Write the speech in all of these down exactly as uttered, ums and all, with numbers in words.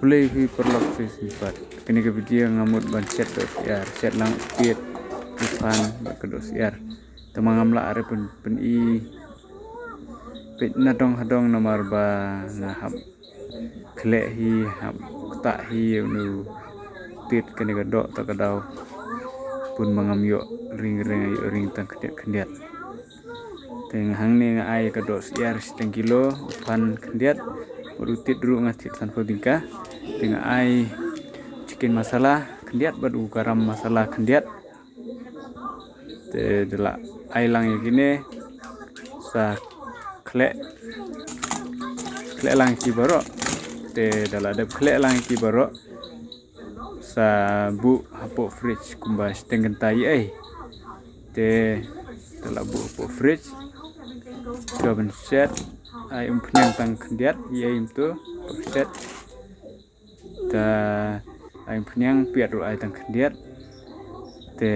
Khublei hi paralok shisien pat. Kane ka video nga mut ban shet doh syiar, shet lang u tied, u phan bad ka doh syiar. Te ma ngam lah re pyn, pyni peit nadong hadong namar ba nga hap khleh hi, hap ktah hi ïa une u tied kane ka doh, ta ka daw bun ba ngam ïoh ring ring, ïoh ring tang khyndiat khyndiat. Te nga hangne nga ai ka doh syiar shiteng kilo, u phan khyndiat, bad u tied ruh nga thied sanphew tyngka. Te nga ai chicken masala khyndiat bad u garam masala khyndiat. Te da la ai lang ïa kine, sa khleh, khleh lang ïa ki baroh. Te da la dep khleh lang ïa ki baroh, sa buh hapoh fridge kumba shiteng kynta ïa ei. Te da la buh hapoh fridge, to ban shet, ai umphniang tang khyndiat ïa ei mynta, to shet. Te ai umphniang, piat ruh ai tang khyndiat. Te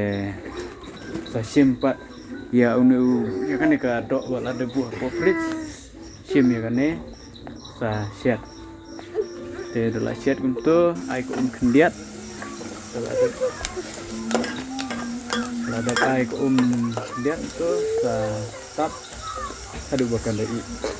sa shim pat ïa une u, ïa kane ka doh ba la dep buh hapoh fridge. Shim ïa kane, sa shet. Te da la shet kumto, ai ka um khyndiat. Da la dep, da la dep ai ka um khyndiat kumto, sa tap haduh ba kan da ih.